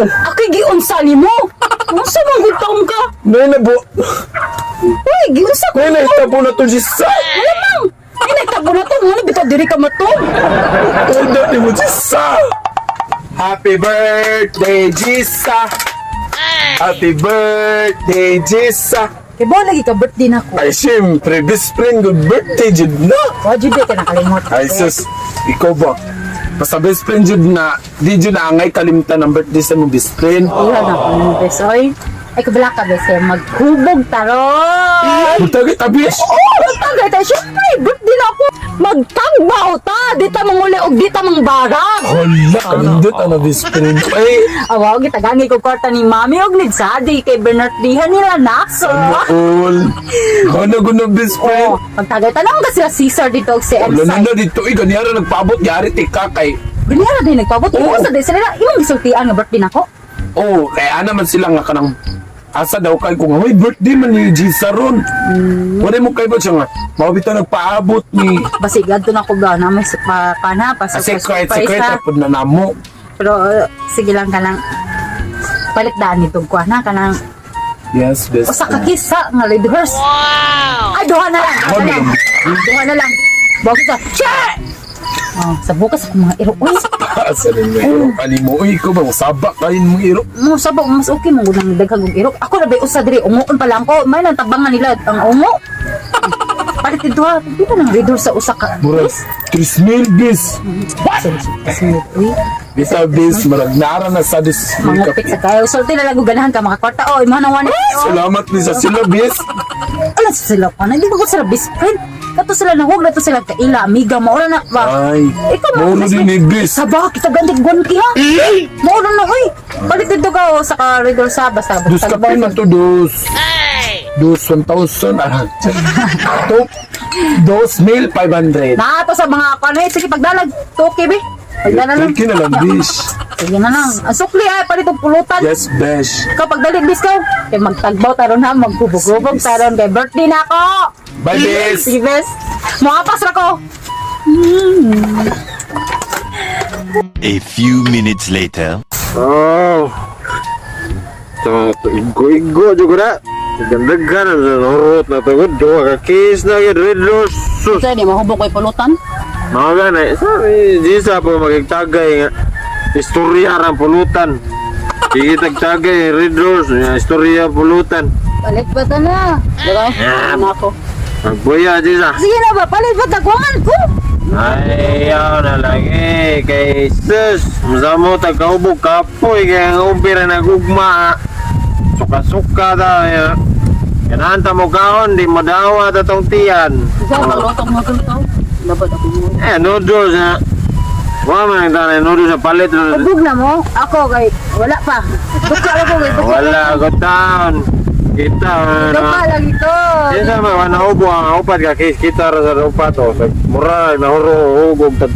Ako'y giunsa nimo. Unsa man gud taon ka? Nay na bo. Uy, giunsa ko. Nay nahitabo na to, Jisa. Malamang. Ay, nagtabo na to. Wala bitaw diri ka matong. Tunda ni mo, Jisa. Happy birthday, Jisa. Happy birthday, Jisa. Kay ba lagi ka birthday na ko? Ay, siyempre, best friend, good birthday, jud na. Wa jud ka nakalimot. Ay, sus, ikaw ba? Basta best friend jud na, di jud na angay kalimtan ang birthday sa mong best friend. Iya na ko mo bes oy. Ay kabala ka bes kay maghubog taron. Magtagay tabi. Oh, magtagay ta syempre birthday na ako. Magtagbaw ta, di ta manguli og di ta mangbarag. Hala, kalindot ang best friend. Ay, Awaw gitagangi ko kwarta ni Mami og ni Daddy kay Bernard Dihan nila nako. cool. Gana guna best friend. Oh, magtagay ta lang ka sila Caesar dito og si Wala na Elside. na dito, eh, ganyan nagpaabot, yari tika kay. Ganyan din nagpabot. Oo. Oh. Sa di sila imong gisultian nga birthday nako. Oh, kaya naman sila nga kanang asa daw kay kung may birthday man ni Gisa ron. Wala mo kay ba siya nga, mao bitaw nagpaabot ni Basig adto na ko ba na may pa kana pa Kasi secret, secret na na namo. Pero sige lang kanang palit daan nito ko na kanang Yes, best. usa ka kisa nga Lady Hers. Wow. Ay duha na lang. Duha na lang. Duha na lang. Bakit sa Che! Oh, sa bukas ako mga iro. Uy, Asa rin mo iro. Ani mo, uy, ikaw ba, masabak kayo mong iro. mo sabo mas okay mo nang daghang og iro. Ako na bay usa diri ungoon pa lang ko. May nang tabangan nila ang ungo. Palit dito ha. Pila nang Red Horse sa usa ka. Murag, 3,000 bis. What? Uy, Bisa bis, murag nara na sa dis. mangupit sa kayo. Sulti na lang og ganahan ka makakwarta. Oh, imo nang wani. Salamat ni sa sila, bis. Ala sila pa na. Hindi ko sila best friend. Kato sila na huwag na to sila kaila amiga mo na ba. Ay, Ikaw mo muro din ni bis. Saba kita ganti gwanki ha. Mo na oy. Balik dito ka oh, sa ka Red Horse sa basta. Dus kapin man to, dos. Dos, 1,000. Ah, two, 2,500. Na to sa mga kano eh. Sige pagdalag 2K be. Pagdala lang. Turkey na lang, bis. Sige na lang. Ang sukli ay palit og pulutan. Yes, besh. Ikaw pagdalig bis ka. Kay magtagbaw taron ha, magkubog-kubog taron kay birthday na ako. Bye, bis. Sige bes. Moapas ra ko. A few minutes later. Oh. So, igo-igo juga na. Gandaghan na sa norot na tugod. Duha ka case na yun. Red Rose. Sus. Sa di mahubog ko'y pulutan. Mga gana. Sabi, di sa po magigtagay nga. Istorya rang pulutan. Igitagtagay, Red Rose. Nga, istorya pulutan. Palit ba ta na? Diba? Ano ako? Magbuya, di sa. Sige na ba, palit ba tagwangan ko? Ayaw na lang eh. Kay sus. Masamo tagkaubog kapoy. Kaya ang umpira nagugma. Suka-suka ta. Ya. Kanahan ta mo kaon, di mo dawa ta tong tiyan. Isa, paglutong mo ito. Dapat ako mo. Eh, noodles na. Wa man ang tanay noodles sa palit. Tubog na mo. Ako kay wala pa. Duka lang ko kay duka. Wala ko taon. Kita. Duka lagi ko. Di sa mga naubo ang upat ka case kita ra sa upat oh. Mura nahuro hugog tag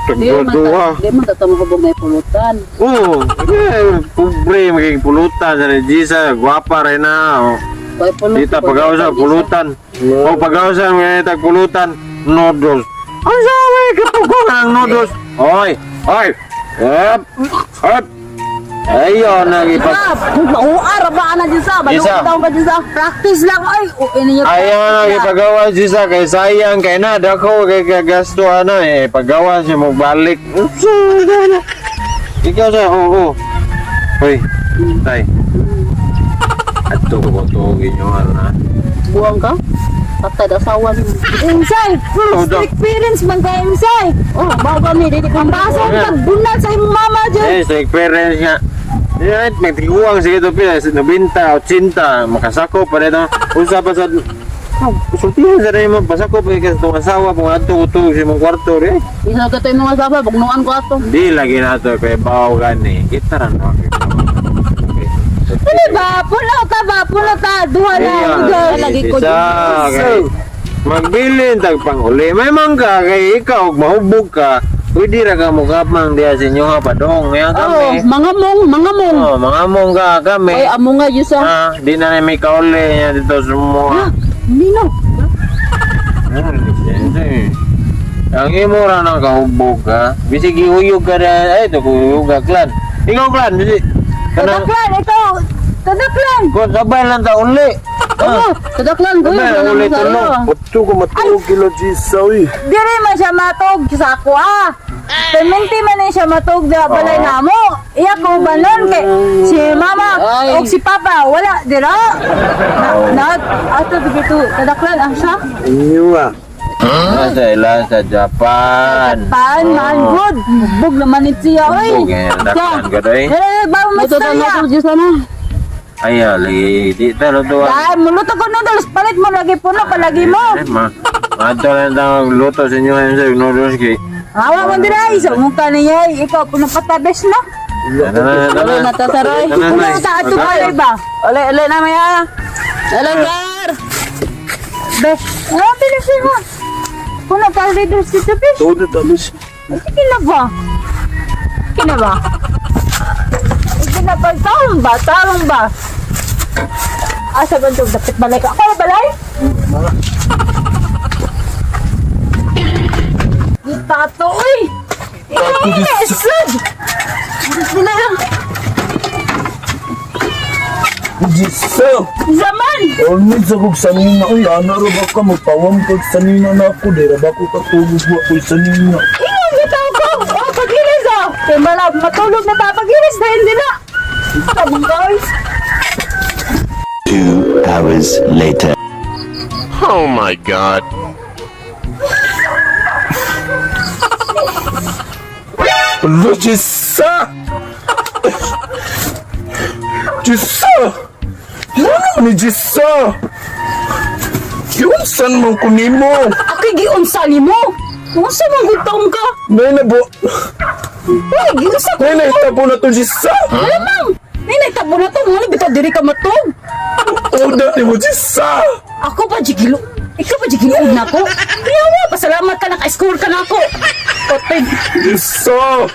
Di man tag duha. ta, di man ta mahubog na pulutan. Oo, eh, pobre magiging pulutan sa ni Jisa, gwapa rin na. Oh. Ko'y pulutan. Dita pag-ausa pulutan. O pag-ausa mga tag pulutan noodles. Ang sabi kapugo ang noodles. Oy, oy. Up, up. Ayo nagipag Ah, mauara ba ana dyan sa? Isa. Baluot daw ka dyan sa? Practice lang ay. Okay niyo. Ayaw na ipagawa siya kay sayang kay na dako kay kagasto ana eh pagawa siya mo balik. Ikaw sa oo. Hoy, tay. Adto ko to ginyo na. Buwang ka? Patay daw sawa ni. Insay. Oh, daw. Strict parents man ka insay. Oh, bawa kami dili ko Ang baso ang tagbunal sa imong mama dyan. Eh, sa parents niya. Eh, magtiguang sige to pila, 90, 80, makasako pa nito. Unsa pa sa Oh, sultihan sa rin mo, pasako pa ka sa itong asawa, kung adto ko sa imong kwarto rin. Isa ka to imong asawa, bugnuan ko ato. Hindi lagi na to, kay bawo gani. Kita ra no. Ano ba? Pulo ta ba? Pulo ta. Duha lang. Iya, Lagi ko isa, kay magbilin tag panghuli. May mangga kay ikaw og mahubog ka. Pwede ra ka mukapang diha sa inyo ha padong. Ngayon Oh, kami. mga mong, mga mong. Oh, mga mongga kami. Oy, amo nga yun sa. Ah, di na na may kauli niya dito sa mga. Nino. Ano, ang imo ra nang kahubog ka. Bisig ihuyog ka na, ay, ito kuhuyog ka, klan. Ikaw klan, di. Kanang Tadaklan, ikaw. Tadaklan. ko sabay lang ta uli. Oh, tadaklan ko Sabay yun. lang uli tulong. Otso ko matulog kilo Jisa, uy. Diri man siya matog sa ako ah. Perminti man ni siya matog da balay namo. Iya ko banon kay si mama Ay. og si papa wala dira. Na, na ato dito tadaklan ang siya. Inyo ah. Nasa ila sa Japan. Pan man good. Bug naman ni siya oy. Bug, eh, tadaklan ka doy. Eh, bawo Ito magstorya. na Diyos na. Ay, lagi di ta luto. Dai, muluto ko noodles, palit mo lagi puno palagi mo. Eh, ma. Ato lang ta magluto sa inyo sa noodles kay. Awa mo dira isa mo niya ikaw puno patabes na. Uli na ta saroy. Puno sa ato balay ba? Uli, uli na maya. Hello, sir. Be, ah, bilis mo. Puno pa noodles dito, be. Todo tamis. Sige na ba? Sige na ba? Sige na ba? Tarong ba? Tarong ba? Asa ba ito? Dapit balay ka. Ako na balay? Tato, uy! Tato, Eh, sud! Dili lang. Jisa! Zaman! Ano sa kog sanina, uy. Ana ra ba ka magpawang kag sanina na ako. Di ra ba ko katulog wa ko'y sanina. Ingon bitaw ko! Oh, pag-ilis ah! Kaya malab, matulog na ta. Pag-ilis na hindi na! Tabang guys! 2 hours later. Oh my God. Alo, Jisa! Jisa! Ano ni Jisa? Giunsan man ko nimo. Ako'y giunsa ni mo! Unsa man gud taong ka? Nay na bo. Uy, giunsa ko! Nay na itabo na to Jisa. Alamang! Nay, nagtabo na to. Muna bitaw diri ka matog. Oda ni mo Jisa. Ako pa jigilo. Ikaw pa jigilood na ako. Yawa, pasalamat ka naka-score ka na ako. Patay. Jisa.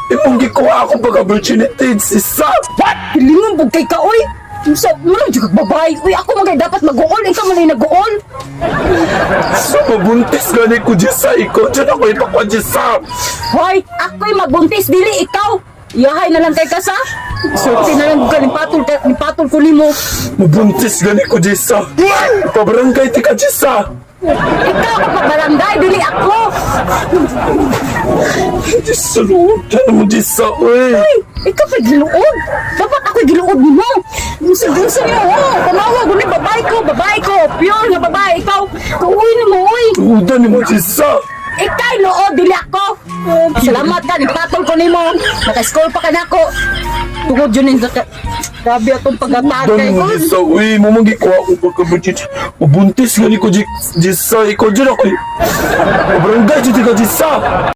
Imong gikuha ako pagka virginity, Jisa. What? Hilingon bug kay ka, oy. Unsa mo lang jud kag babae. Uy, ako man kay dapat mag-uol. Ikaw man ay nag-uol. Sa mabuntis gani ko Jisa, ikaw dyan ako ipakuha Jisa. Hoy, ako'y magbuntis dili ikaw. Yahay na lang kay kasa. Sulti na lang ka nipatol ka nipatol ko nimo. Mabuntis gani ko Jisa. Pabarangay ti ka Jisa. Ikaw ang pabarangay dili ako. Jisa, luod na mo Jisa, uy. Uy, ikaw pa giluod. Dapat ako'y giluod nimo. Unsa unsa nimo? Oh, pamawag ni babae ko, babae ko. Pure nga babae ikaw. Kauwi nimo oy. Luodan ni mo Jisa. Ika'y loob, dili ako. Salamat ka, nipatol ko nimo. Naka-score pa ka nako. Tungod yun yung grabe atong pag-atake. Luodan ni mo Jisa, uy. Mamagikuha ko pagka virginity. Mabuntis gani ko Jisa, ikaw dyan ako. Pabarangay ti ka Jisa.